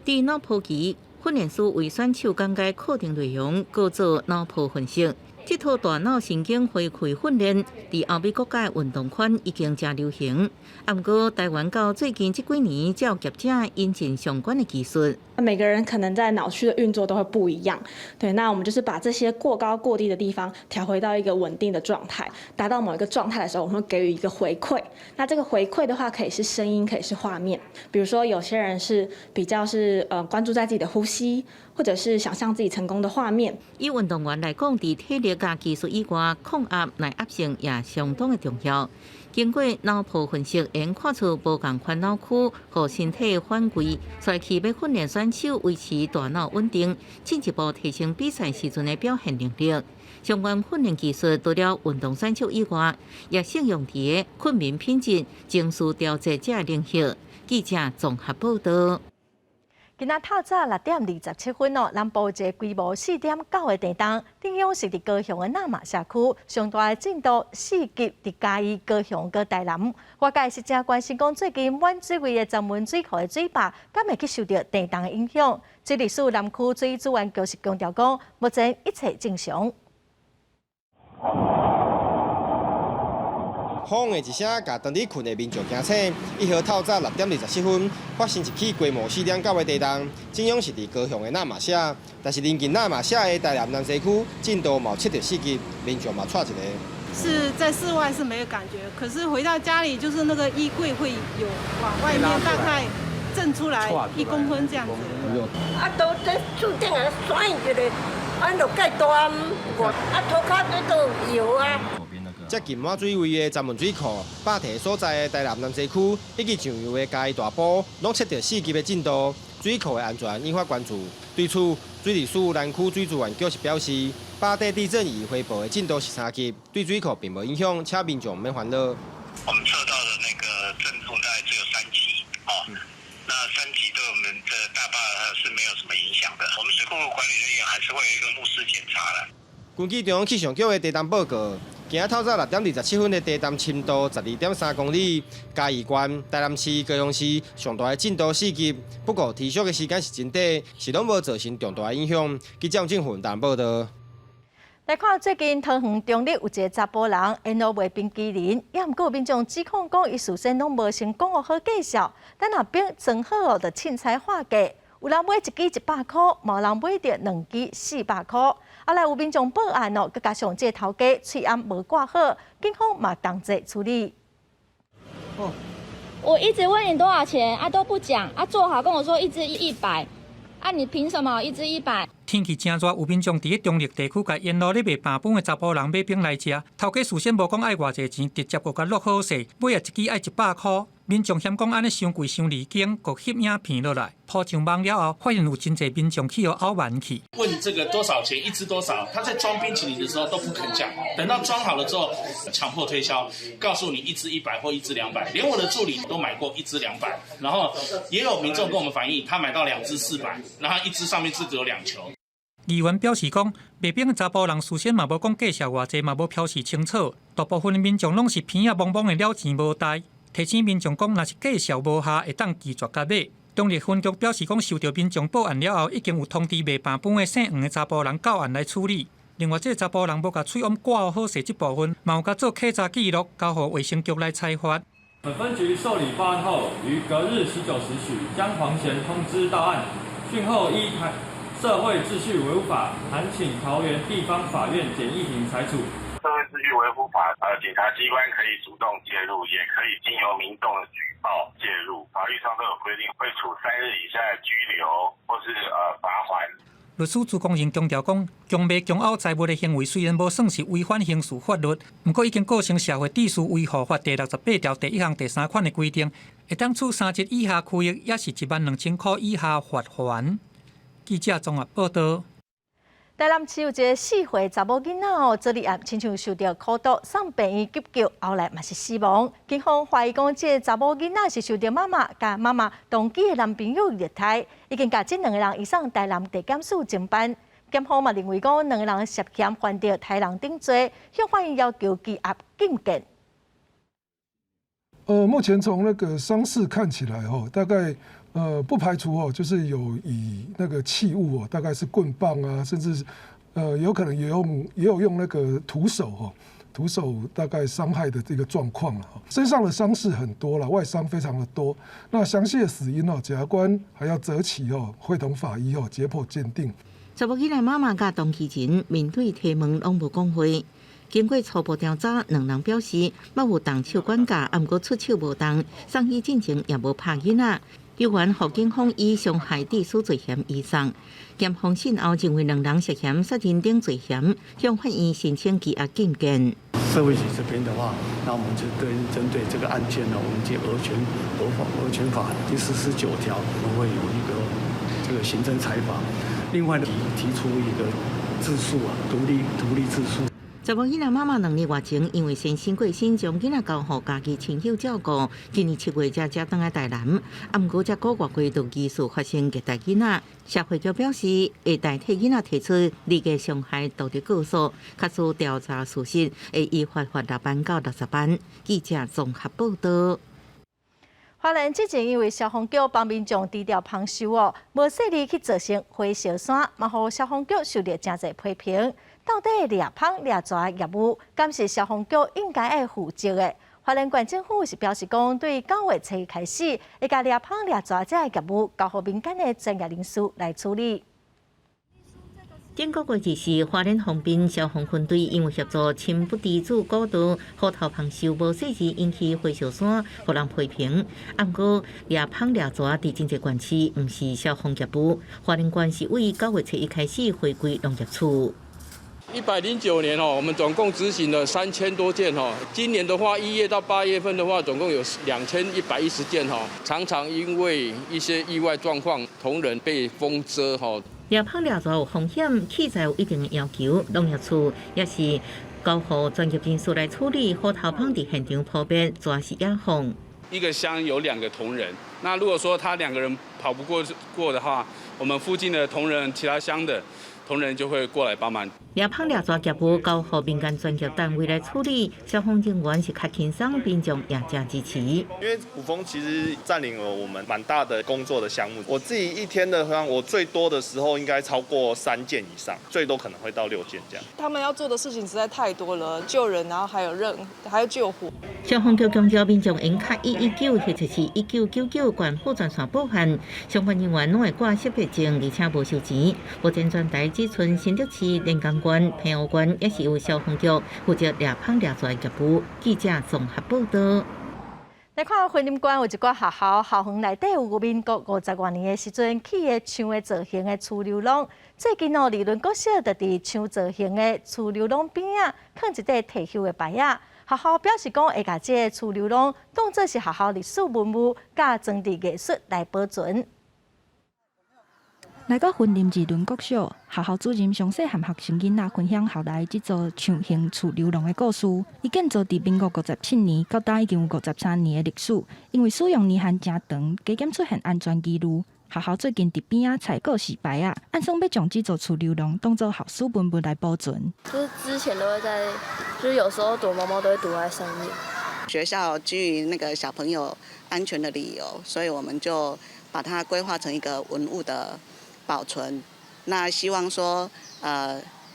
佇腦波機訓練師為選手講解課程內容，閣做腦波分析。這套大腦神經回饋訓練，佇歐美國家運動圈已經誠流行。啊，毋過台灣到最近這幾年，才有業者引進相關的技術。每個人可能在腦區的運作都會不一樣，對，那我們就是把這些過高過低的地方調回到一個穩定的狀態，達到某一個狀態的時候，我們會給予一個回饋。那這個回饋的話，可以是聲音，可以是畫面。比如說，有些人是比較是關注在自己的呼吸，或者是想象自己成功的畫面。以運動員來講，佇體力佮技術以外，抗壓耐壓性也相當的重要。經過腦波分析，會看出無仝款腦區予身體反饋，所以去欲訓練選手維持大腦穩定，進一步提升比賽時陣的表現能力。相關訓練技術除了運動選手以外，也適用佇睏眠品質、情緒調節這領域。記者綜合報道。今仔透早6點27分哦，南部一个規模4.9的地動，震央是佇高雄的那瑪社區，上大的震度4級，佇嘉義、高雄、佮台南。外界是誠關心講，最近滿水位的石門水庫的水壩，敢會去受著地動的影響？水利署南區水資源局是強調講，目前一切正常。轟的一聲，共當佇睏的民眾驚醒。1號透早6點27分，發生一起規模4.9的地動，震央是佇高雄的那瑪夏，但是鄰近那瑪夏的台南南西區，震度嘛有測著4級，民眾嘛𤆬一個。是在室外是沒有感覺，可是回到家裡就是那個衣櫃會有往外面大概震出來1公分這樣子。啊，都這厝頂啊，甩一個，按就蓋大啊，塗跤這都搖啊。接近滿水位的石門水庫，壩堤所在的台南南西區以及上游的嘉義大埔，攏測著4級的震度，水庫的安全引發關注。對此，水利署南區水資源局是表示，壩底地震儀回報的震度是3級，對水庫並無影響，請民眾免煩惱。我們測到的那個震度大概只有3級，哦，那3級對我們的大壩是沒有什麼影響的。我們水庫管理人員還是會有一個目視檢查的。根據中央氣象局的地動報告，今仔透早6點27分的地動深度12.3公里，嘉義縣、台南市、高雄市上大的震度4級，不過持續的時間是真短，是攏無造成重大的影響。記者鄭雲台報道。來看最近桃園中壢有一个查埔人，緣路賣冰淇淋，也毋過有民眾指控講，伊事先攏無先講好介紹，等下冰裝好後就凊彩喊價，有人買一支100箍，嘛有人買著兩支400箍。後來有民眾報案哦，閣加上這个頭家喙罨無掛好，警方嘛同齊處理。哦，我一直問你多少錢，啊都不講，啊做好跟我說一支一百，啊你憑什麼一支一百？天氣誠熱，有民眾佇咧中壢地區共沿路咧賣飯糰的查埔人買冰來食，頭家事先無講愛偌濟錢，直接閣共落好勢，尾仔一支愛100箍。民眾嫌講按呢傷貴傷離經，閣翕影片落來，鋪上網了後，發現有真濟民眾去予毆蠻去。問這個多少錢一支多少，他在裝冰淇淋的時候都不肯講，等到裝好了之後，強迫推銷，告訴你一支100或一支200，連我的助理都買過一支200，然後也有民眾跟我們反映，他買到兩支400，然後一支上面是只有兩球。議員表示講，賣冰的查埔人事先嘛無講價數偌濟，嘛無標示清楚，大部分的民眾攏是鼻仔摸摸的了錢無代。提醒民眾講，若是價數無合，會當拒絕共買。中壢分局表示講，收著民眾報案了後，已經有通知賣飯糰的姓黃的查埔人到案來處理。另外，這个查埔人無共喙罨掛好勢這部分，嘛有共做稽查記錄，交予衛生局來裁罰。本分局受理報案後，於隔日19時許將黃賢通知到案，訊後依社會秩序維護法，函請桃園地方法院簡易庭裁處。社會秩序維護法，警察機關可以主動介入，也可以經由民眾的舉報介入，法律上都有規定，會處3日以下的拘留或是罰鍰。律師朱光榮強調講，強賣強毆財物的行為雖然無算是違反刑事法律，毋過已經構成社會秩序維護法第68條第一項第三款的規定，會當處3日以下拘役，抑是1萬2千箍以下罰鍰。記者綜合報道。台南市有一个4歲查某囡仔哦，昨日暗親像受著苦毒，送病院急救，後來嘛是死亡。警方懷疑講，這个查某囡仔是受著媽媽佮媽媽同居的男朋友虐待，已經共這兩个人移送台南地檢署偵辦。檢方嘛認為講，兩个人涉嫌犯著刣人等罪，向法院要求羈押禁見。目前從那個傷勢看起來，哦，大概不排除哦，就是有以那個器物哦，大概是棍棒啊，甚至有可能也有用那個徒手哦，徒手大概傷害的這個狀況了。身上的傷勢很多了，外傷非常的多。那詳細的死因哦，檢察官還要擇期哦，會同法醫哦解剖鑑定。查某囡仔媽媽佮同居人面對提問攏無講話。經過初步調查，兩人表示捌有動手管教，毋過出手無重，送醫進前也無拍囡仔。猶原予警方以傷害致死罪嫌移送。檢方訊後認為兩人涉嫌殺人等罪嫌，向法院申請羈押禁見。社會局這邊的話，那我們就對針對這個案件呢，我們就兒權兒法兒權法第49條，我們會有一個這個行政裁罰。另外提出一個自訴啊，獨立自訴。查某囡仔媽媽2年外前，因為先生過身，將囡仔交予家己親友照顧。今年7月才才轉來台南，啊，毋過這個月過就疑似發生虐待囡仔。社會局表示，會代替囡仔提出離家傷害道德告訴，假使調查屬實，會依法罰6萬到60萬。記者綜合報道。花蓮之前因為消防局幫民眾除掉蜂獸哦，無細膩去造成火燒山，嘛予消防局受著誠濟批評。到底獵蜂獵蛇業務，敢是消防局應該愛負責的？花蓮縣政府是表示講，對9月初開始，會共獵蜂獵蛇這个業務交予民間的專業人士來處理。頂個月二四，花蓮豐濱消防分隊因為協助深不知主古道虎頭蜂獸無細膩引起火燒山，予人批評。毋過獵蜂獵蛇佇真濟縣市，毋是消防業務。花蓮縣是對9月初一開始回歸農業處。109年哦，我們總共執行了3000多件哦。今年的話，1月到8月份的話，總共有2110件哦。常常因為一些意外狀況，同仁被蜂蟄吼。獵蜂獵蛇有風險，器材有一定的要求，農業處也是交予專業人士來處理。虎頭蜂佇現場撲滅，蛇是野放。一個鄉有兩個同仁，那如果說他兩個人跑不過的話，我們附近的同仁，其他鄉的同仁就會過來幫忙。獵蜂獵蛇業務交予民間專業單位來處理，消防人員是較輕鬆，民眾也誠支持。因為胡蜂其實佔領了我們蠻大的工作的項目。我自己一天的話，我最多的時候應該超過3件以上，最多可能會到6件這樣。他們要做的事情實在太多了，救人，然後還有任，還要救火。消防局強調，民眾應敲119或者是1999官方專線報案，相關人員攏會掛識別證，而且無收錢。目前全台只賰新竹市、連江縣、澎湖縣，也是由消防局負責獵蜂獵蛇業務。記者綜合報道。來看雲林縣有一寡學校校園內底有民國50外年的時陣起的象的造型的儲留籠，最近哦，二崙國小就佇象造型的儲留籠邊仔，囥一塊退休的牌仔。學校表示講，會共這个儲留籠當作是學校歷史文物，佮裝置藝術來保存。來到雲林二崙國小，學校主任詳細和學生囡仔分享校內這座象形儲留籠的故事。伊建造佇民國57年，到今已經有53年的歷史。因為使用年限誠長，加減出現安全疑慮。學校最近佇邊仔採告示牌仔，按算欲將這座儲留籠當作校史文物來保存。就是之前都會在，就是有時候躲貓貓都會躲在上面。學校基於那個小朋友安全的理由，所以我們就把它規劃成一個文物的保存。那希望說，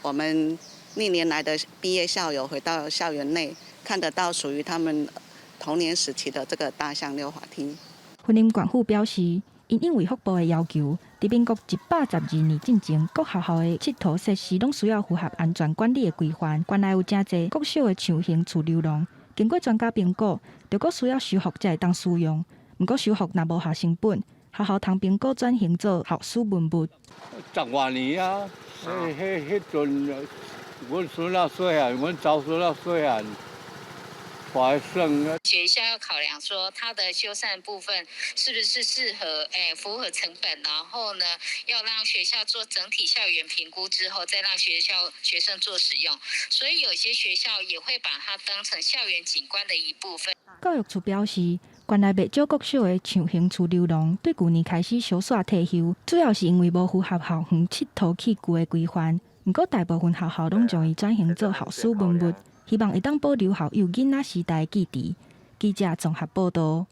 我們歷年來的畢業校友回到校園內，看得到屬於他們童年時期的這個大象溜滑梯。雲林縣府表示，𪜶因為福部的要求，佇民國112年進前，各學校的佚佗設施攏需要符合安全管理的規範。縣內有誠濟國小的象形儲留籠，經過專家評估，著閣需要修復才會當使用。毋過修復若無下成本，學校通評估轉型做校史文物。十外年啊，彼彼彼陣，阮孫仔細漢，阮查孫仔細漢，拖算啊。學校要考量說，它的修繕部分是不是適合，符合成本，然後呢，要讓學校做整體校園評估之後，再讓學校學生做使用。所以有些學校也會把它當成校園景觀的一部分。教育處表示，縣內袂少國小的長型儲留廊對舊年開始小煞退休，主要是因為無符合校園𨑨迌器具的規範。毋過大部分學校攏將伊轉型做校史文物，希望會當保留校友囡仔時代的記憶。記者綜合報道。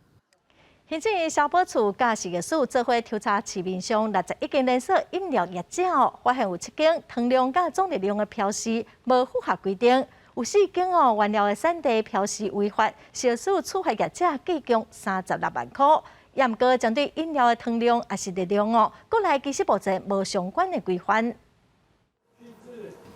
行政院消保處佮食藥署做伙抽查市面上61間連鎖飲料業者，發現有7間糖量佮總熱量的標示無符合規定，有4間哦原料的產地標示違法，食藥署處罰業者計共36萬箍。也毋過針對飲料的糖量抑是熱量哦，國內其實目前無相關的規範。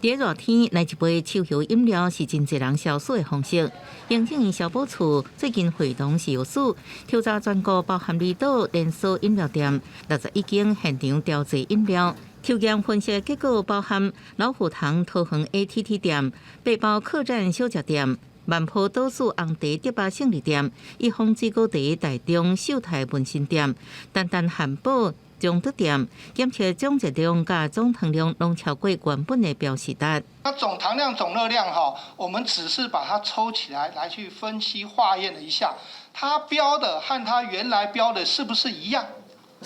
佇熱天來一杯手搖飲料是真濟人消暑的方式。行政院消保處最近會同食藥署抽查全國包含離島連鎖飲料店61間現場調製飲料，抽驗分析結果包含老虎堂桃園 ATT 店、八包客棧小食店、萬坡島嶼紅茶德巴勝利店、一方水果茶台中秀泰文心店、丹丹漢堡中德店，檢測總熱量佮總糖量攏超過原本的標示值。那總糖量、總熱量哈，我們只是把它抽起來來去分析化驗了一下，它標的和它原來標的是不是一樣？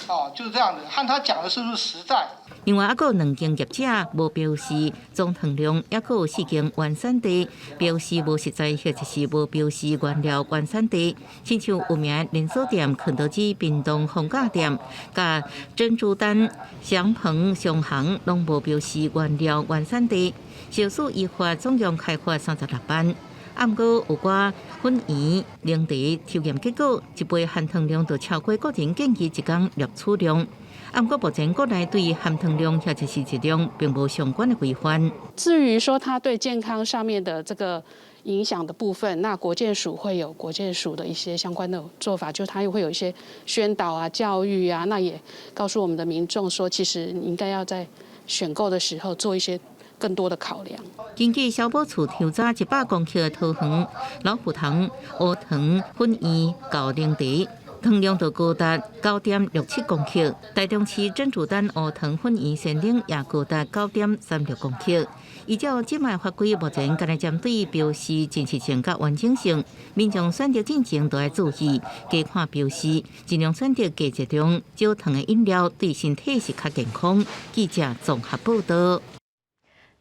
哦，就是這樣子，和他講的是不是實在？另外，猶閣有兩間業者無標示總糖量，猶閣有四間原產地標示無實在，或者是無標示原料原產地，親像有名連鎖店肯德基屏東逢甲店、佮珍珠丹、祥鵬商行攏無標示原料原產地，食藥署依法總共開罰36萬。啊，毋過有寡粉圓、奶茶抽驗結果，一杯含糖量就超過國人建議一工攝取量。啊，毋過目前國內對含糖量或者是熱量並無相關的規範。至於說它對健康上面的這個影響的部分，那國健署會有國健署的一些相關的做法，就它又會有一些宣導啊、教育啊，那也告訴我們的民眾說，其實你應該要在選購的時候做一些更多的考量。根據消保處抽查100公克桃園老虎堂烏糖粉圓厚奶茶，糖量就高達9.67公克；台中市珍珠丹烏糖粉圓鮮奶也高達9.36公克。依照這擺法規，目前干焦針對標示真實性佮完整性，民眾選擇進前都愛注意，加看標示，盡量選擇低熱量、少糖的飲料，對身體是較健康。記者綜合報道。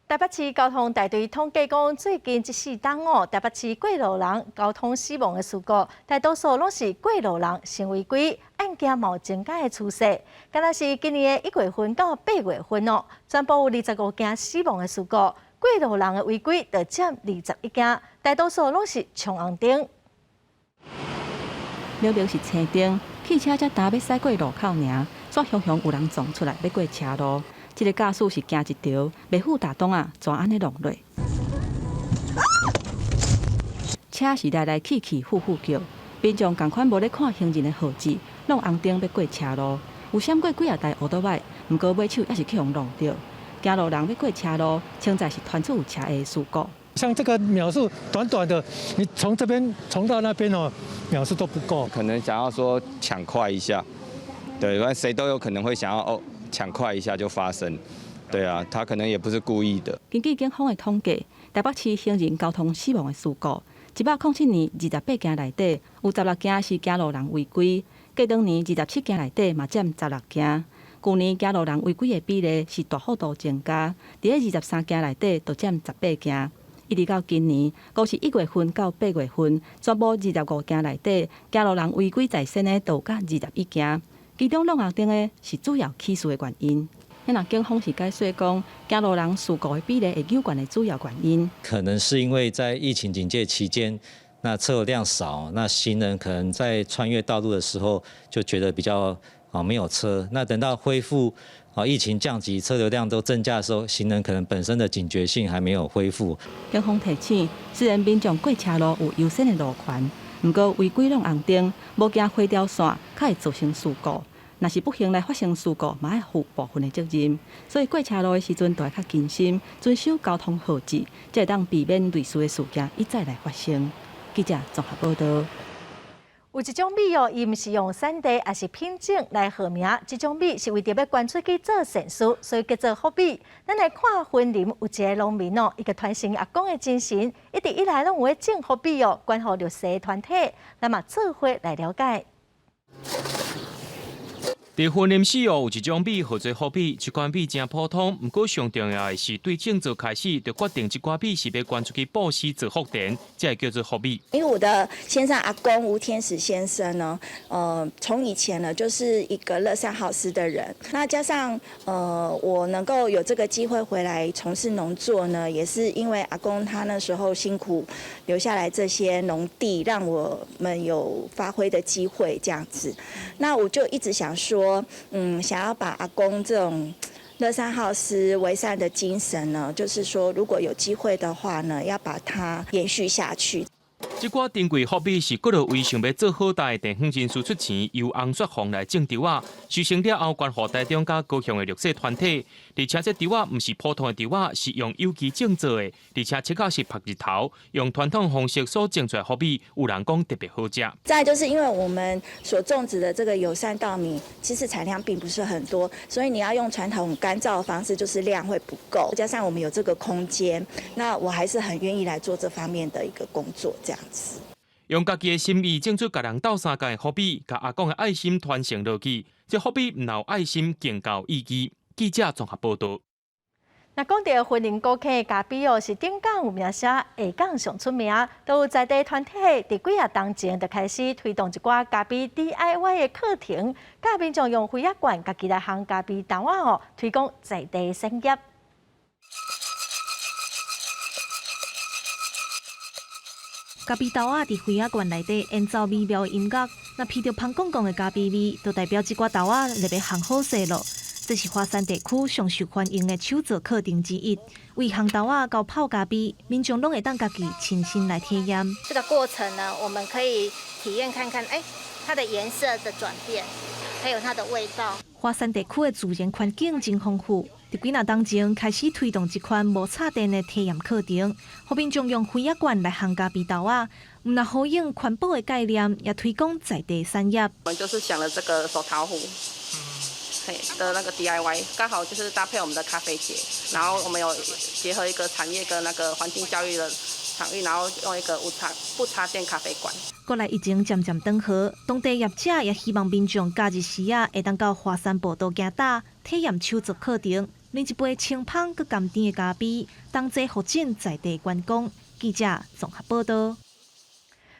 台北市交通大隊統計講，最近這四冬哦，台北市過路人交通死亡的事故，大多數攏是過路人先違規，案件嘛有增加的趨勢。敢若是今年的1月份到8月份哦，全部有25件死亡的事故，過路人的違規就佔21件，大多數攏是衝紅燈。明明是青燈，汽車才焦欲駛過路口爾，煞雄雄有人撞出來欲過車路。這個駕駛是驚一著，袂赴大擋啊，怎按呢弄落？車是來來去去，呼呼叫，民眾仝款無咧看行人的號誌，攏紅燈欲過車路，有閃過幾仔台歐多擺，毋過尾手猶是去予挵著。行路人欲過車路，穿在是傳出有車禍事故。像這個秒數短短的，你從這邊衝到那邊哦，秒數都不夠。可能想要說搶快一下，對，反正誰都有可能會想要哦。搶快一下就發生，對啊，他可能也不是故意的。根據警方的統計，台北市行人交通死亡的事故，107年28件內底，有16件是行路人違規；過當年27件內底嘛佔16件。舊年行路人違規的比例是大幅度增加，佇咧23件內底就佔18件。一直到今年，閣是1月份到8月份，全部25件內底，行路人違規在先的就有21件。其中挵紅燈的是主要起事的原因。那警方是解說講，行路人事故的比例會有懸的主要原因，可能是因為在疫情警戒期間，那車流量少，那行人可能在穿越道路的時候就覺得比較啊沒有車。那等到恢復啊疫情降級，車流量都增加的時候，行人可能本身的警覺性還沒有恢復。警方提醒，雖然民眾過車路有優先的路權，毋過違規挵紅燈，無行回條線，較會造成事故。若是不幸來發生事故，嘛愛負部分的責任。所以過車路的時陣，就愛較謹慎，遵守交通號誌，才會當避免類似的事件一再來發生。記者綜合報道。有一種米哦，伊毋是用產地，抑是品種來號名。這種米是為著欲捐出去做善事，所以叫做福米。咱來看雲林有一个農民哦，伊個傳承阿公的精神，一直以來攏有咧種福米哦，捐予弱勢團體。咱嘛做伙來了解。佇雲林市哦，有一種米號做福米，這款米誠普通。毋過上重要的是，對種植開始就決定這寡米是欲捐出去布施做福田，才會叫做福米。因為我的先生阿公吳天使先生呢，從以前呢就是一個樂善好施的人。那加上我能夠有這個機會回來從事農作呢，也是因為阿公他那時候辛苦留下來這些農地，讓我們有發揮的機會，這樣子。那我就一直想說。想要把阿公這種樂善好施為善的精神呢，就是說如果有機會的話呢，要把它延續下去。這寡珍貴福米是各位想欲做好代的地方人士出錢，由翁雪鳳來種稻仔，收成了後捐予台中佮高雄的弱勢團體。而且這稻仔毋是普通的稻仔，是用有機種做的，而且切到是曝日頭，用傳統方式所種出來福米，有人講特別好食。再就是因為我們所種植的這個友善稻米，其實產量並不是很多，所以你要用傳統乾燥的方式，就是量會不夠。加上我們有這個空間，那我還是很願意來做這方面的一個工作，這樣子。用家己的心意種出共人鬥相共的福米，共阿公的愛心傳承落去。這福米毋但有愛心，更夠意義。記者綜合報道。那講到雲林古坑的咖啡哦，是頂港有名聲，下港上出名，都有在地團體佇幾仔冬前就開始推動一寡咖啡 DIY 的課程，教民眾用杯仔罐家己來烘咖啡豆仔哦，推廣在地產業。咖啡豆仔佇杯仔罐內底演奏美妙的音樂，若聞著芳公公的咖啡味，就代表這寡豆仔特別烘好勢囉。這是華山地區上受歡迎的手作課程之一，為烘豆仔到泡咖啡，民眾攏會當家己親身來體驗。這個過程呢，我們可以體驗看看，它的顏色的轉變，還有它的味道。華山地區的自然環境真豐富，佇幾若冬前開始推動這款無插電的體驗課程，予民眾用杯仔罐來烘咖啡豆仔，毋但呼應環保的概念，也推廣在地產業。我們就是想了這個手陶壺，的那個 DIY，剛好就是搭配我們的咖啡節，然後我們有結合一個產業跟那個環境教育的場域，然後用一個無插不插電咖啡館。國內疫情漸漸轉好，當地業者也希望民眾假日時仔會當到華山步道行踏，體驗手作課程，啉一杯清芳閣甘甜的咖啡，同齊復振在地觀光。記者綜合報道。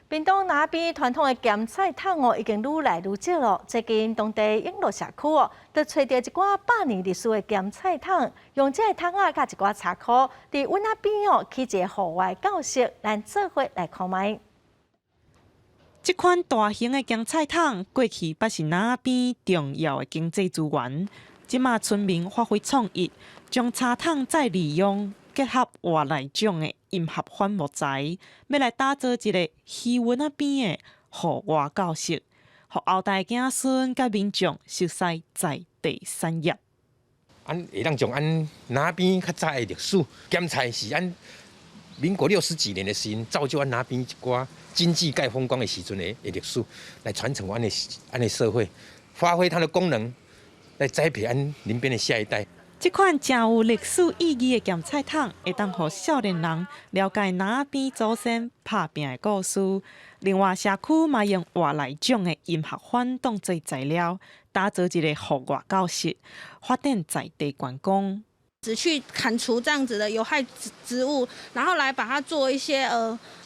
屏東那邊傳統的鹹菜桶哦，已經愈來愈少咯。最近當地永樂社區哦，就揣著一寡百年歷史的鹹菜桶，用這个桶仔佮一寡柴箍，佇阮仔邊哦起一个戶外教室，咱做伙來看覓。這款大型的鹹菜桶，過去捌是那邊重要的經濟資源。這馬村民發揮創意，將柴桶再利用，結合外來種的陰合反木材，欲來打造一个魚塭仔邊的戶外教室，予後代子孫佮民眾熟悉在地產業。阮會當將阮那邊較早的歷史，鹹菜是阮民國60幾年的時陣，造就阮那邊一寡經濟蓋風光的時陣的歷史，來傳承阮的社會，發揮它的功能，來栽培阮林邊的下一代。這款誠有歷史意義的鹹菜桶，會當予少年人了解那邊祖先拍拚的故事。另外，社區嘛用外來種的陰合番當做材料，打造一个戶外教室，發展在地觀光。只去砍除這樣子的有害植物，然後來把它做一些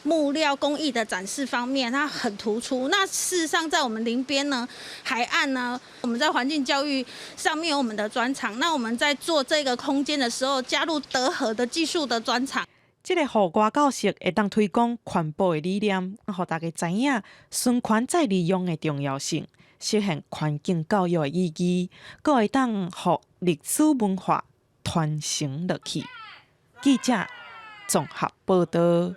木料工藝的展示方面，它很突出。那事實上，在我們林邊呢，海岸呢，我們在環境教育上面有我們的專長。那我們在做這個空間的時候，加入德和的技術的專長。這个戶外教室會當推廣環保的理念，予大家知影循環再利用的重要性，實現環境教育的意義，閣會當予歷史文化傳承落去。記者綜合報道。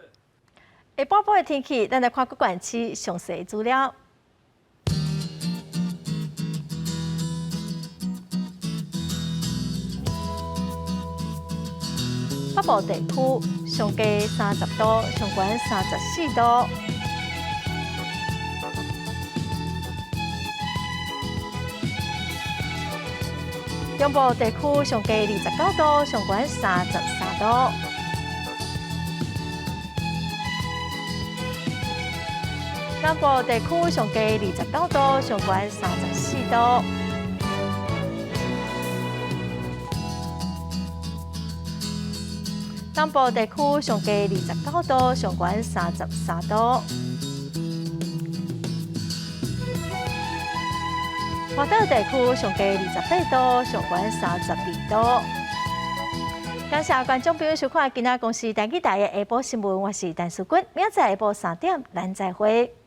下晡晡的天氣，咱來看各縣市詳細資料。北部地區上上低30度，上懸34度。中部地區上低29度，上懸33度。南部地區上低29度，上懸34度。東部地區上低29度，上懸33度。外島地區上低28度，上懸32度。感謝觀眾朋友收看今仔公視台語台的下晡新聞，我是陳淑君，明仔載下晡3點，咱再會。